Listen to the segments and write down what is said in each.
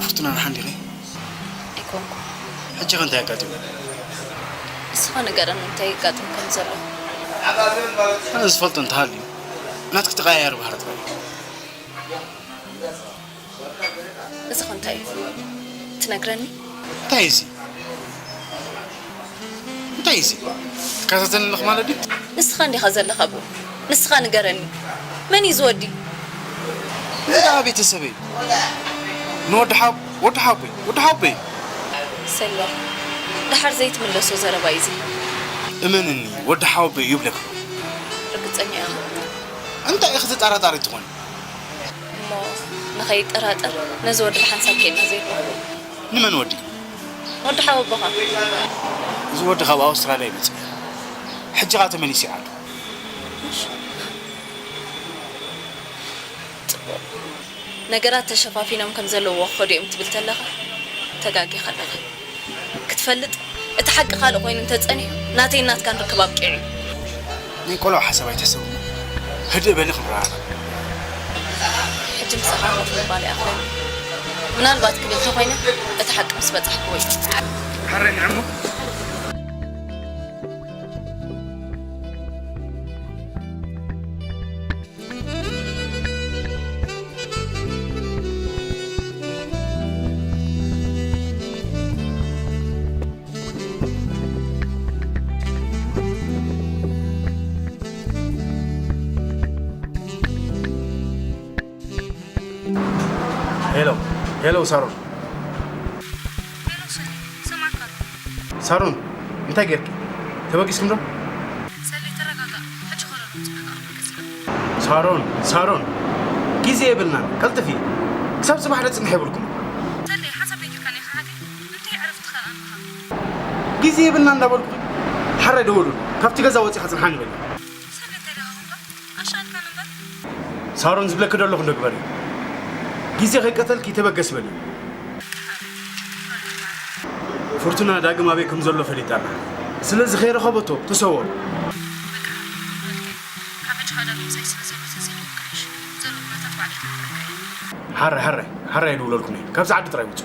ፍርቱና፣ ደሓን ዲኺ? ኣይኮንኩ። ሕጂ ኸ እንታይ ኣጋጢሙ? እስኻ ንገረኒ እንታይ የጋጥም ከም ዘሎ። ኣነ ዝፈልጦ እንተሃልዩ፣ ናትኪ ተቐያያሪ ባህሪ ጥራይ እዩ። እዚ ኸ እንታይ እዩ? ትነግረኒ? እንታይ እዩ እዚ? እንታይ እዩ እዚ? ትከታተልኒ ኣለኽ ማለት ድዩ? ንስኻ እንዲኻ ዘለኻ ኣብኡ። ንስኻ ንገረኒ። መን እዩ እዚ ወዲ? እዚ ደኣ ቤተሰበይ እዩ። ንወዲ ሓው-፣ ወዲ ሓወቦይ፣ ወዲ ሓወቦይ። ሰሎ፣ ደሓር ዘይትምለሶ ዘረባ እዩ እዚ። እመንኒ፣ ወዲ ሓወቦይ እዩ ይብለኪ። ርግጸኛ ኢኻ? እንታይ ኢኺ ተጠራጣሪት ትኾኒ? እሞ ንኸይጠራጠር ነዚ ወዲ ብሓንሳብ ከይድና ዘይኮነ። ንመን ወዲ? ወዲ ሓወቦኻ። እዚ ወዲ ካብ ኣውስትራልያ ይመጽእ። ሕጂ ኸኣ ተመሊሱ ይዓዱ። እሺ። ጽቡቕ። ነገራት ተሸፋፊኖም ከም ዘለዉ ክኸዱ እዮም ትብል ተለኻ ተጋጊኻ ኣለኻ። ክትፈልጥ፣ እቲ ሓቂ ካልእ ኮይኑ እንተጸኒሑ፣ ናተይን ናትካን ርክብ ኣብቂዑ እዩ። ናይ ቆልዑ ሓሳብ ኣይትሕሰቡ። ህድእ በሊ ክንረኣቕ። ሕጂ ምሳኻ ኮፍ ምባል ይኣኽለኒ። ምናልባት ክብል ተኾይነ፣ እቲ ሓቂ ምስ በጻሕክዎ እዩ። ሕራይ ንዕሙ። ሄሎ፣ ሄሎ፣ ሳሮን። ሄሎ፣ ሰኒ፣ ሰማዕካ። ሳሮን፣ እንታይ ጌርኪ? ተበጊስኩም ዶ? ሰኒ፣ ተረጋጋእ። ሕጂ ኸሎ ነው ጽናሕ ኣቕርብ ገጽና። ሳሮን፣ ሳሮን፣ ግዜ የብልናን። ቀልጥፊ። ክሳብ ጽባሕ ዶ ጽንሕ የብልኩም? ተለይ፣ ሓንሳብ ነጊርካኒ ኢኻ ሓቀይ። እንታይ ዕረፍቲ ኸኣ ኣለኻ? ግዜ የብልና እንዳበልኩ፣ ሓራይ ደወሉሉ። ካብቲ ገዛ ወጺኻ ጽንሓኒ በሊ። ሰኒ፣ እንታይ ደኣ ኾንካ? ኣሻንካ ነበር። ሳሮን ዝብለኪ ዘለኹ እንዶ ግበሪ። ግዜ ከይቀተልኪ ተበገሲ በሊ። ፍርቱና ዳግም ኣበይ ከም ዘሎ ፈሊጣ ኣላ። ስለዚ ከይረኸበቶ ተሰወሩ። በቃ፣ ካብ ሕጂ ኸኣ ዳግም ምሳይ ስለ ዘሎ ተዘይኮንካ እሺ። ዘሎ ኩነታት ባዕለይ ክነግረካ እየ። ሓራይ፣ ሓራይ፣ ሓራይ ይድውለልኩም እየ። ካብዚ ዓዲ ጥራይ ውጹ።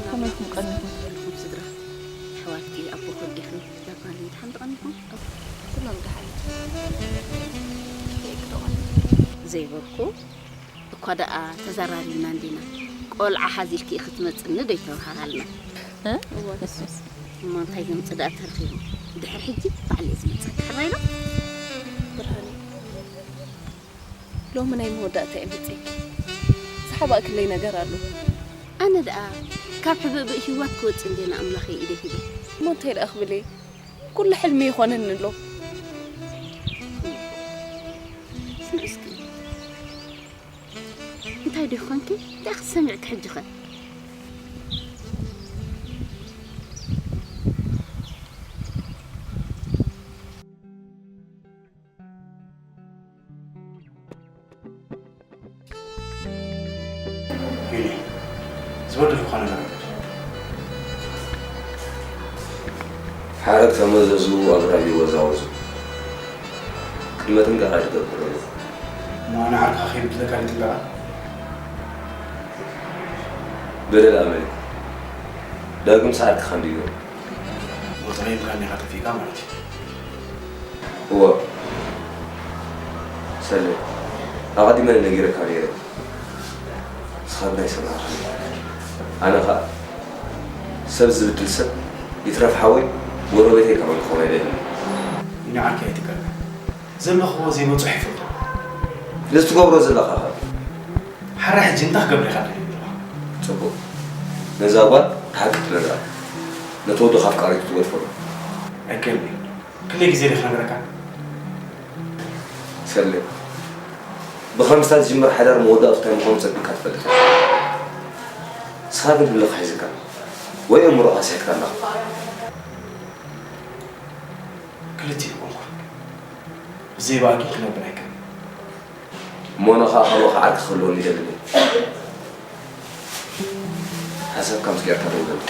ከመይኩም ቀኒኹም? ስድራ፣ ኣሕዋትኪ፣ ኣቦ ከዲኽን፣ ዳባሊ፣ ደሓን ትቐኒኹም? ኩሎም ደሓን። ዘይበልኩ እኳ ደኣ ተዘራሪብና እንዲና። ቆልዓ ሓዚልኪ ኢኺ ትመጽኒ ዶ ይተባሃሃልና? እ? እወ፣ ንሱስ። እሞ እንታይ ዘምጽእ ደኣ ተረኺቡ? ድሕሪ ሕጂ ባዕለይ ዝመጸኪ። ሕራይ ዶ? ብርሃነይ፣ ሎሚ ናይ መወዳእታ እየ መጺኤኪ። ዝሓባእክለይ ነገር ኣሎ። ኣነ ደኣ ካብ ሕብእብእ ህይወት ክወጽእ እንዴ ንኣምላኸይ ኢደይ ሂበ። እሞ እንታይ ደኣ ክብል እየ? ኩሉ ሕልሚ ይኾነኒ ኣሎ። ስምዒ እስኪ። እንታይ ዲኺ ኮንኪ? እንታይ ክትሰምዒ ሕጂ ኸ? ቢኒ፣ ዝበደልኩኻ ነገር ኣሎ ድዩ? ሓረግ ተመዘዙ፣ ኣግራብ ይወዛወዙ። ቅድመ ጥንቃቐ ኣይትገብር። እሞ ኣነ ዓርክኻ ከይብድለካ ድዩ ጥንቃቐ? በደል ኣመል እዩ። ዳግም ሰዓርክኻ እንድዩ። ወጥረይ ኢልካኒ ኢኻ ጠፊእካ ማለት እዩ። እወ። ሰሌ፣ ኣቐዲመ ነጊረካ ነይረ። ንስኻ ግን ኣይሰማዕካን። ኣነ ኸኣ ሰብ ዝብድል ሰብ ይትረፍ ሓወይ፣ ጎረቤተይ ካብ ክኸውን ኣይደልን። ቢኒ ዓርከይ ኣይትቀልዕ። ዘለኽዎ ዘይበጽሖ ይፈልጦ። ስለዚ ትገብሮ ዘለኻ ኸ? ሓራ ሕጂ እንታይ ክገብር ኢኻ ደሊኻ ዘለኻ? ጽቡቕ። ነዛ ጓል ሓቂ ትነግራ። ነቲ ወዲ ካብ ቃሪቱ ትገድፎ ዶ? ኣይከልኒ። ክንደይ ግዜ ደይ ክነግረካ? ሰሌ። ብኸምስታት ዝጅምር ሓዳር መወዳእቱ እንታይ ምዃኑ ጸቢቕካ ትፈልጥ። ንስኻ ኣገልግሎትካ ሒዝካ ወይ ኣእምሮኻ ስሒትካ ኣለኻ? ክልቲኡ ኮንኩ። ብዘይ ብኣኪ ክነብር ኣይክእልን። እሞ ኣነ ኸኣ ከማኻ ዓርኪ ክህልወኒ ይደሊ እየ። ሓሳብካ ምስ ገርካ ደውለኒ።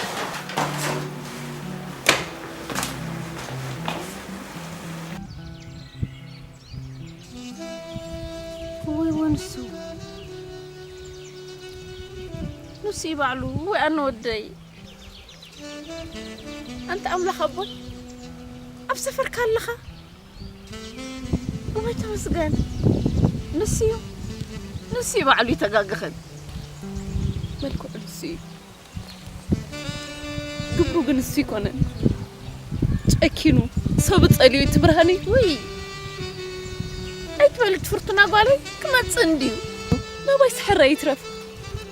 እወ፣ እወ፣ ንሱ። ንሱ እዩ ባዕሉ። እወ፣ ኣነ ወደይ። ኣንታ ኣምላኽ ኣቦይ፣ ኣብ ሰፈርካ ኣለኻ? እወ፣ ተመስገን። ንሱ እዩ። ንሱ እዩ ባዕሉ ይተጋገኸን። መልክዑ ንሱ እዩ። ግብሩ ግን እሱ ይኮነን። ጨኪኑ፣ ሰብ ጸልዩ እቲ ብርሃነይ። ውይ! ኣይትበሊ ፍርቱና ጓለይ፣ ክመጽእ እንድዩ። ናባይ ስሕራ ይትረፍ።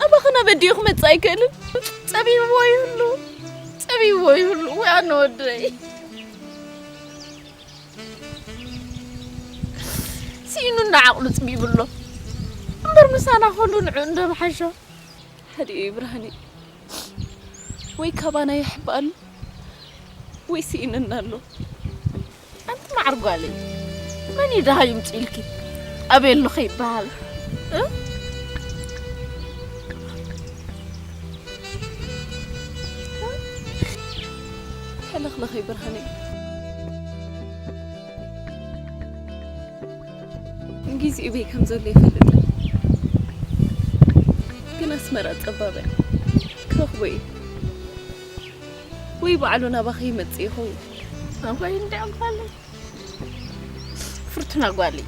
ኣባኽና በዲኡ ክመጽእ ኣይክእልን። ጸቢብዎ ይህሉ። ጸቢብዎ ይህሉ። ወይ ኣነ ወደይ። ስኢኑ እንዳ ዓቕሉ ጽቢቡ ኣሎ። እምበር ምሳና ከሉ ንዕኡ እንደምሓሾ። ሓዲኡ እዩ ብርሃነይ። ወይ ካባና ይሕባእ ኣሎ፣ ወይ ስኢንና ኣሎ። ኣንቲ መዓር ጓለይ፣ መን እዩ ደሃይ ይምጽእ ኢልኪ? ኣበይ ኣለኹ ይበሃል? እ? ሕልኽልኸይ ብርሃነይ። ግዜኡ በይ ከም ዘሎ ይፈልጥ። ግን ኣስመራ ጸባብ እያ። ክረኽቦ እዩ። ወይ ባዕሉ ናባኺ ይመጽእ ይኸውን። ኣባይ እንድዒ ጓለይ። ፍርቱና ጓለይ።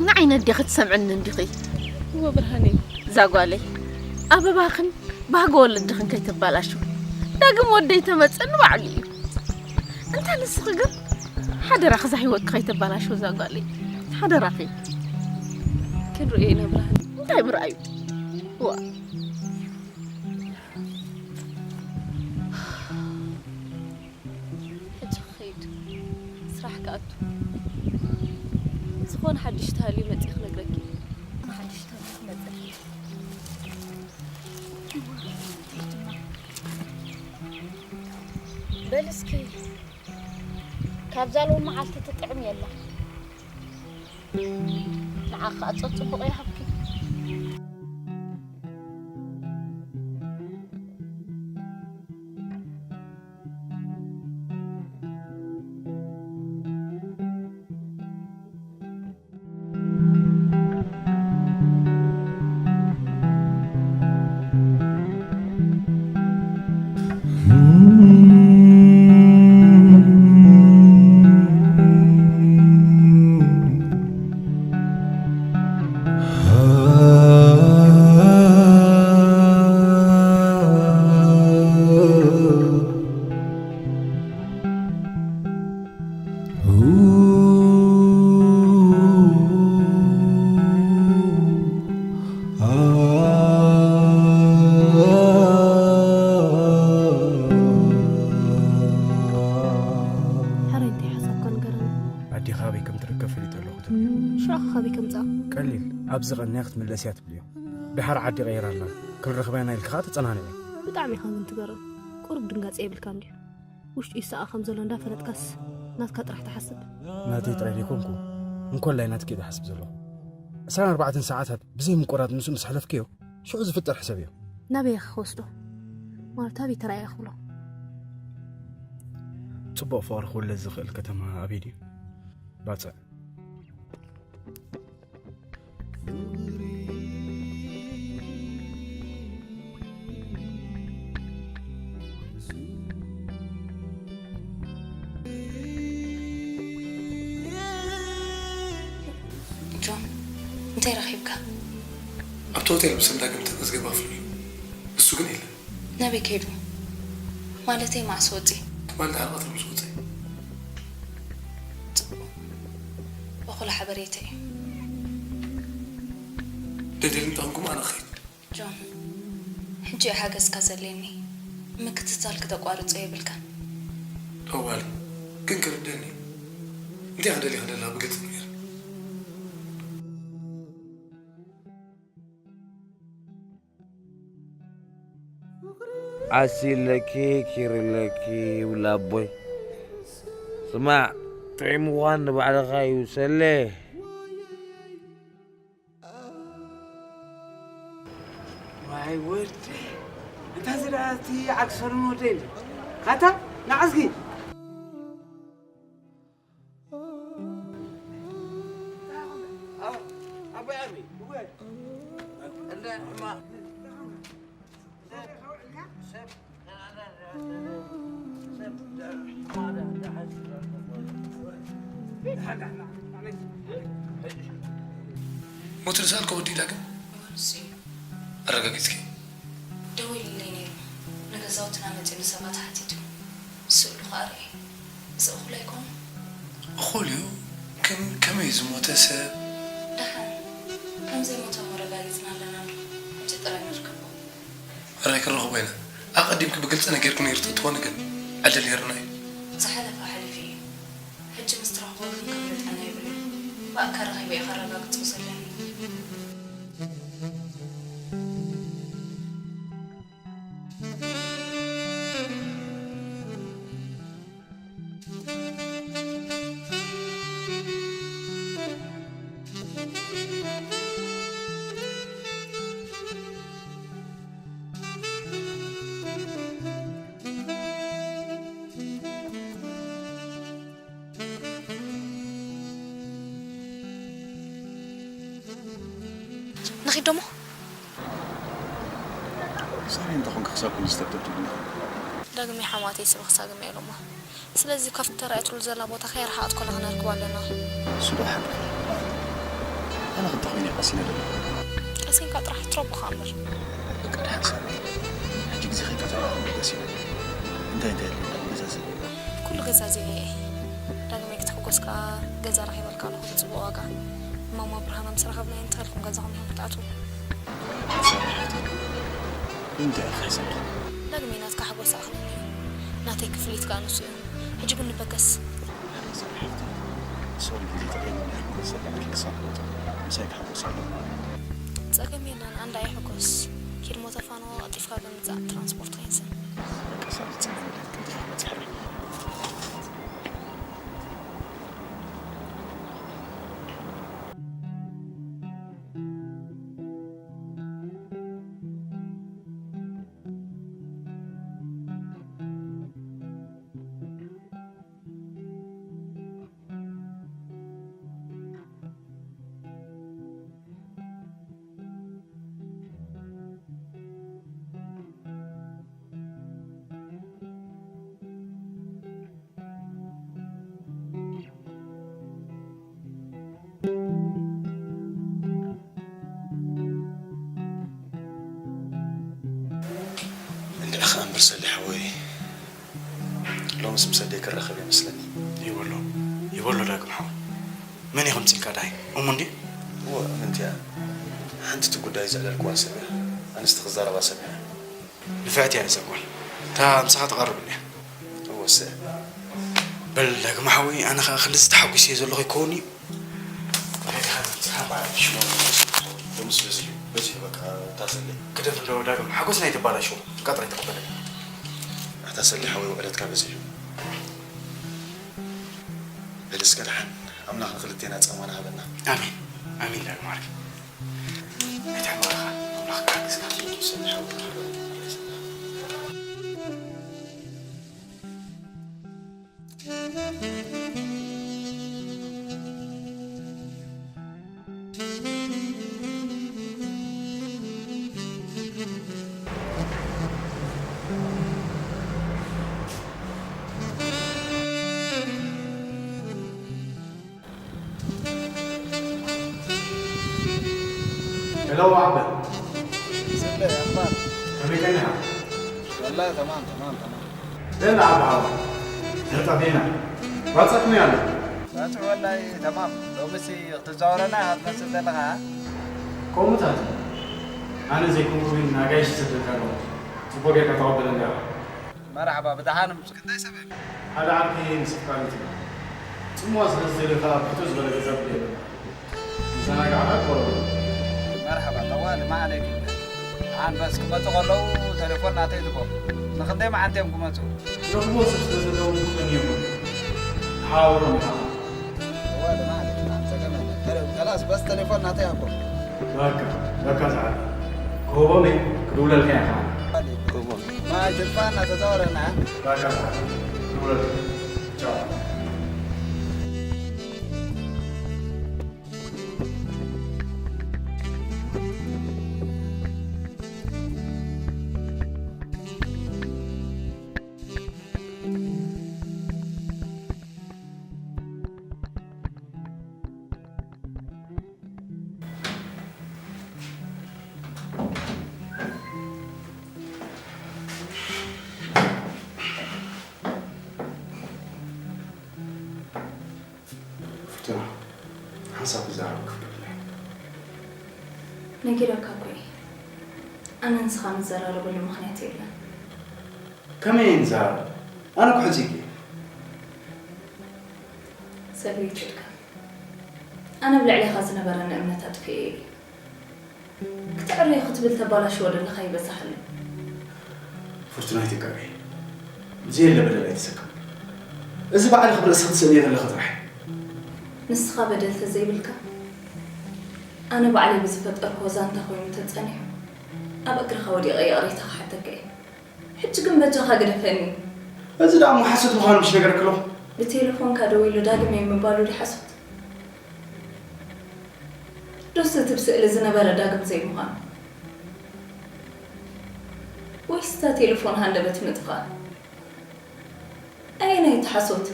ንዓይ ነዴኺ ትሰምዕኒ እንዲኺ? እወ ብርሃነይ። እዛ ጓለይ። ኣበባኽን ባህጊ ወለድኽን ከይተባላሽው። ዳግም ወደይ ተመጽእ ንባዕሉ እዩ። እንተ ንስኺ ግን ሓደራኺ እዛ ህይወትኪ ከይተባላሽው እዛ ጓለይ። ሓደራኺ። ክንርእዮ ኢና ብርሃነይ። እንታይ ምርኣዩ? ዋ። ሕጂ ክኸይድ፣ ስራሕ ክኣቱ። ዝኾነ ሓድሽ ተሃልዩ መጺእ ክነግረኪ። ሓድሽ ተሃልዩ ክመጸኪ። በል እስኪ፣ ካብዛ ሎሚ መዓልቲ ትጥዕም የላ። ንዓኻ ጸጽቡቕ ይሃብኪ። ሕራይ እንታይ ሓሳብካ ንገረኒ። ኣዴኻ ኣበይ ከም ትርከብ ፈሊጠ ኣለኹ ትብል። ሽዑ ካበይ ከምጽኣ? ቀሊል፣ ኣብዚ ቀንያ ክትምለስ እያ ትብል እዮ። ድሓር ዓዲ ቀይራ ኣላ። ክንረኽባ ኢና ኢልካ ኸኣ ተጸናንዑ። ብጣዕሚ ኢኻ ግን ትገርም። ቁሩብ ድንጋጸ የብልካን ድዩ? ውሽጡ ይስኣ ከም ዘሎ እንዳፈለጥካስ ናትካ ጥራሕ ትሓስብ? ናተይ ጥራይ ዘይኮንኩ፣ እንኮላይ ናትኪ እየ ዝሓስብ ዘለኹ። ዕስራን ኣርባዕተን ሰዓታት ብዘይ ምቁራጽ ምስኡ ምስ ኣሕለፍክዮ፣ ሽዑ ዝፍጠር ሕሰብዮ። ናበይ ኢኻ ክወስዶ? ማለት ኣበይ ተራእየ ክብሎ? ጽቡቕ ፍቕሪ ክውለድ ዝኽእል ከተማ ኣበይ ድዩ? ባጽዕ። ጆን፣ እንታይ ረኺብካ? ኣብቲ ሆቴል ብስም ዳግም ተመዝገበ ክፍሉ እዩ። እሱ ግን የለን። ናበይ ከይዱ? ማለተይ መዓስ ወጺ? ትማሊ ድሓር ቀትሪ ምስ ወጸ። ጽቡቕ። እኹል ሓበሬታ እዩ። ደደሊ እንተኾንኩም ኣነ ክኸይድ። ጆን፣ ሕጂ እዩ ሓገዝካ ዘድልየኒ። ምክትታል ክተቋርጾ የብልካን። ጠዋሊ፣ ግን ክርደኒ። እንታይ ክደሊ ክደላ ብግልጺ ንገር። ዓሲ ኣለኪ፣ ኪሪ ኣለኪ ይብላ ኣቦይ። ስማዕ፣ ጥዑይ ምዃን ንባዕልኻ እዩ ሰሌ። ዋይ ወዲ፣ እንታይ ዝደኣ እቲ ዓክሰሩን ወደይ እንዲ? ካታ፣ ንዓ እስኪ። ሞተር ዝኣልኮ ወዲ ዳግም? እሱ እዩ። ኣረጋጊጽኪ? ደዊሉለይ ነይሩ። ንገዛውትና መጺኡ ንሰባት ሓቲቱ። ስእሉ ከኣ ርእየ። እዚ እኹል ኣይኮነን? እኹል እዩ፣ ግን ከመይ እዩ ዝሞተ ሰብ? ደሓን፣ ከም ዘይሞተ እሞ ኣረጋጊጽና ኣለና ኣሎ። ሕጂ ጥራይ ንርከቦ። ሕራይ ክንረኽቦ ኢና። ኣቐዲምኪ ብግልጺ ነጊርኪ ነይሩ ተትኾኒ ግን ዕድል ነይሩና እዩ። ዝሓለፈ ሓሊፉ እዩ። ሕጂ ምስ ትረኽቦ ግን ከፍልጠና የብሉን። ብኣካል ረኺበ እየ ከረጋግጾ ዘለኒ። ንኺድ ደሞ? ሳሪ እንተ ኾንኪ ክሳብ ክንድዚ ተብተብ ትብሊ? ዳግም ሓማተይ ስብኺ ሳግም እየ ሎማ። ስለዚ ካብቲ ተራእየትሉ ዘላ ቦታ ከይረሓቐት ኮላ ክነርክባ ኣለና። እሱ ዶ ሓቂ? ኣነ ክልተ ኮይነ ቀሲነ ደለኹ። ቀሲንካ ጥራሕ ትረብኻ እምበር። በቃ ደሓን ሳሪ። ሕጂ ግዜ ከይካ ተራኸቡ ደስ ይብል። እንታይ እንታይ ኣለና? ገዛዝእ። ኩሉ ገዛዚአ እየ። ዳግማይ ክትሕጎስ ከኣ ገዛ ረኺበልካ ኣለኹ ብጽቡቕ ዋጋ። እማማ ብርሃና ምስ ረኸብናዮ እንታይ ኢልኩም ገዛኹም ኢኹም ክትኣትዉ? እንታይ ኢኺ ሓሲብኪ? ዳግማይ ናትካ ሓጎስ ኣኽለኒ እዩ። ናተይ ክፍሊት ከኣ ንሱ እዩ። ሕጂ ግን ንበገስ። ሶሪ፣ ግዜ ተቐይሩ ነይሩ። ሰላም ክሳብ ምሳይ ክሓጎስ ኣለዎ። ጸገም የለን፣ ኣንዳ ይሕጎስ። ኪድ ሞተፋኖ ቀልጢፍካ ብምጻእ ትራንስፖርት ከይንሰን። በቃ ሳብ ዝጸገም የለን፣ ቀልጢፍካ በጽሐና። እንድዒ ኸኣ እምበር ሰሌ ሓወይ፣ ሎምስ ምስ ኣደይ ክራኸብ ይመስለኒ። ይበሎ፣ ይበሎ ዳግም ሓወይ። መን እዩ ከምጺልካ ዳይ? እሙ እንድዩ? እወ፣ እምንቲ እያ። ሓንቲ እቲ ጉዳይ ዘዕለልክዋ ሰብ እያ። ኣንስቲ ክዛረባ ሰሚዐ። ንፍዕቲ እያ እዛ ጓል። እታ ምሳኻ ትቐርብ እያ። እወ፣ እሰ። በል ዳግም ሓወይ፣ ኣነ ኸኣ ክንድዚ ተሓጒሰ ዘለኹ ይከውን እዩ። ሎምስ በዚሑ፣ በዚሑ በቃ፣ እታ ሰሌ። ግደፍ እንዶ ዳግም፣ ሓጎስ ናይ ተባላሽዎ፣ ፍቃ ጥራይ ተቐበለኒ። ኣታ ሰሌ ሓወይ፣ ውዕለትካ በዚሑ። በል እስከ ደሓን፣ ኣምላኽ ንክልቴና ጻማና ሃበና። ኣሜን፣ ኣሜን ዳግም ዓርከይ። ኣይትሕመቕ ኢኻ፣ ኣምላኽ ክሓግዝካ። ሰሌ ሓወይ፣ ሄሎ ዓበ። ሰለ፣ ኣኽባር? ከመይ ቀኒኻ? ወላሂ ተማም፣ ተማም፣ ተማም። ደህና ዓበ ሓወይ። ነጻ ዜና። ባጽዕ ከመይ ኣሎ? ባጽዕ ወላሂ ተማም። ሎምሲ ክትዛወረና ኢኻ ትመስል ዘለኻ። ከምኡታት። ኣነ ዘይኮንኩ ግን ንኣጋይሽ ዝሰደድካ ኣለኹ። ጽቡቕ ጌርካ ተቐበለኒ ኢኻ። መርሓባ፣ ብደሓን ምጹ። ክንደይ ሰብ እዮም? ሓደ ዓርኪ ምስ ኣፍቃሪቱ። ጽምዋ ስለ ዝደልዩ ከኣ ብሕትው ዝበለ ገዛ ትደልዩ ኣለኻ። ዝዘናጋዕካ ክቐርቡ። መርሓባ፣ ጠዋሊ፣ ማዕለይኩም። ደሓን በስ ክመጹ ከለዉ ተሌፎን ናተይ ዝቦ ንኽንደይ መዓልቲ እዮም ክመፁ? ረኽቦ ሰብ ስለ ዘለዎም ክኾን እዮም። ተሓባበሮም ኢኻ። እዋ ድማ ኣለ፣ ምንም ጸገም የለን። ተለ-፣ ከላስ በስ ተሌፎን ናተይ ኣብሮ። በቃ፣ በቃ ዝዓቢ። ክህቦም እየ፣ ክድውለልካ እየ ከዓ። ኣለ። ክህቦም። ማይ ትድፋና ተዛወረና። በቃ ዝዓቢ። ክድውለልካ። ቻው። ፍርቱና፣ ሓንሳብ ክዛረብ ክፍቅድ እየ። ነጊረካ እኮ እየ። ኣነ ንስኻ ንዘራረበሉ ምኽንያት የለን። ከመይ እየ ንዘራረብ? ኣነ እኮ ሕጺእኪ እየ። ሰብየት ኢልካ። ኣነ ብልዕሌኻ ዝነበረኒ እምነት ኣጥፊኤ እየ። ክትዕረዮ ክትብል ተባላሽዎ ዘለኻ ይበዝሕ ኣሎ። ፍርቱና ኣይትጋገይ። ዘየለ በደል ኣይትሰከም። እዚ ባዕልኺ ብርእስኺ ትስእንዮ ዘለኺ ጥራሕ እዩ። ንስኻ በደል ተዘይብልካ፣ ኣነ ባዕለይ ብዝፈጠርክዎ ዛንታ ኮይኑ ተጸኒሑ፣ ኣብ እግርኻ ወዲቐ ይቕሬታ ክሓተካ እየ። ሕጂ ግን በጃኻ ግደፈኒ። እዚ ደኣ እሞ ሓሶት ምዃኑ ምሽ ነገረኪ ኣለኹ። ብቴሌፎንካ ደዊሉ ዳግም እየ ምባሉ ድዩ ሓሶት? ዶስ እቲ ብስእሊ ዝነበረ ዳግም ዘይምዃኑ? ወይስ እታ ቴሌፎን ሃንደበት ምጥፋእ? ኣየናይ እቲ ሓሶት?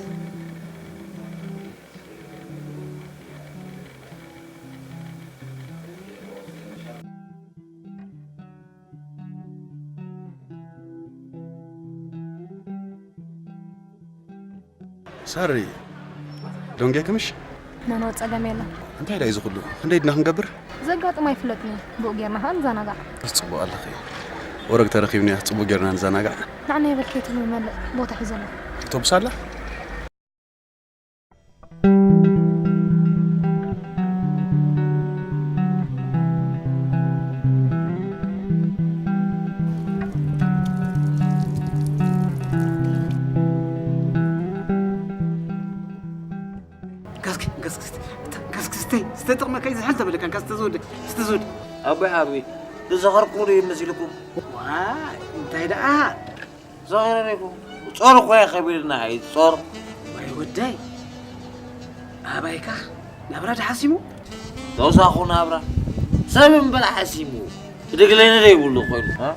ሳሪ፣ ደንጌ ክምሽ? ነኖ ጸገም የለን። እንታይ ዳይ ዝኹሉ? ክንደይ ድና ክንገብር? ዘጋጥም ኣይፍለጥን እዩ። ብኡ ጌርና ኸኣ ንዘናጋዕ። ጽቡቕ ኣለኺ። ወረግ ተረኺብና ጽቡቕ ጌርና ንዘናጋዕ። ንዓና ይበል ከይትብሉ መመልእ ቦታ ሒዘ ኣሎ። ኣውቶቡስ ኣላ? ጋስኪ፣ ጋስኪ፣ ጋስኪ፣ ስተይ፣ ስተይ፣ ጥቕመካ እዩ ዝሓል ተበለካ፣ ጋስ ተዘወደ፣ ተዘወደ። ኣቦይ ዓቢ፣ ዝሰኸርኩም ዶ ይመስልኩም? ዋይ፣ እንታይ ደኣ? ዞረሬኩ ጾር እኮ እየ ከቢድና፣ ኣይ ጾር። ወይ ወደይ፣ ኣባይካ ናብራ ድሓሲሙ? ተውሳኹ ናብራ ሰብ እምበር ሓሲሙ። ክድግለኒ ዘይብሉ ኮይኑ፣ እ?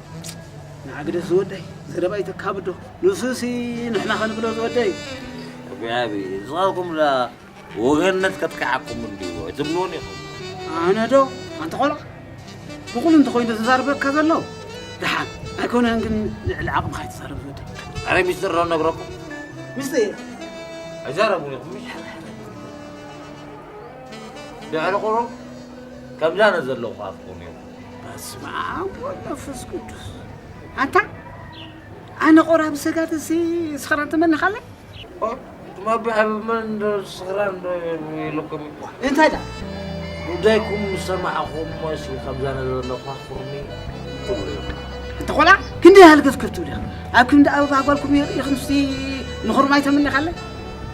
ንዓ ግደፍ ዝወደይ፣ ዘረባ ይተካብዶ። ንሱሲ ንሕና ከንብሎ ዝወደይ። ኣቢ፣ ኣቢ፣ ዝኻልኩም ዳ ወገነት ከጥቅዓኩም እንድዩ ትብልዎን ኢኹም። ኣነ ዶ? ኣንተ ቆልዓ፣ ብቑሉ እንተኾይኑ ተዛርበካ ዘሎ ደሓን ኣይኮነን፣ ግን ልዕሊ ዓቕምኻ ኣይትዛረብ ዝወደይ። ኣረ ሚስጥር ዶ ነግረኩም? ሚስጥር? ኣይዛረቡን ኢኹም፣ ምሽ? ድሕሪ ቁሩብ ከምዛ ነዘለኹ ኣፍቁን ኢኹም። በስመ ኣብ ወወልድ ወመንፈስ ቅዱስ። ኣንታ፣ ኣነ ቆራቢ ሰጋድሲ ስኽራን ተመኒኻለይ? ኦ፣ ትማቢ ኣብ መን ዶ ስኽራን ዶ ኢልኩም? እንታይ ዳ? ጉዳይኩም ምስ ሰማዕኹም፣ እሲ ከምዛ ነዘለኹ ኣኽብሩኒ ትብሉ ኢኹም። እንተ ቖልዓ፣ ክንደይ ሃልገፍገፍ ትብሉ ኢኹም። ኣብ ክንዲ ኣበባ ጓልኩም የርእኹም፣ እሲ ንኹርማይ ተመኒኻለይ?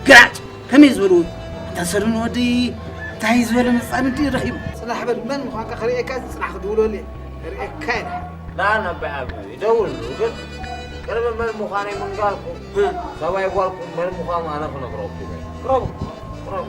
ግራጭ! ከመይ ዝበሉ? ኣንታ ሰሉን ወዲ እንታይ ዝበለ መጻምዲ ረኺቡ? ጽናሕ በል፣ መን ምዃንካ ክርእየካ፣ ጽናሕ ክድውለሉ እየ። ክርእየካ እየ። ና፣ ናብ ዓቢ ይደውል፣ ግን ቅድሚ መን ምዃነይ ምንጋርኩም፣ እ። ሰብኣይ ጓልኩም መን ምዃኑ ኣነ ክነግረኩም እየ። ቅረቡ። ቅረቡ።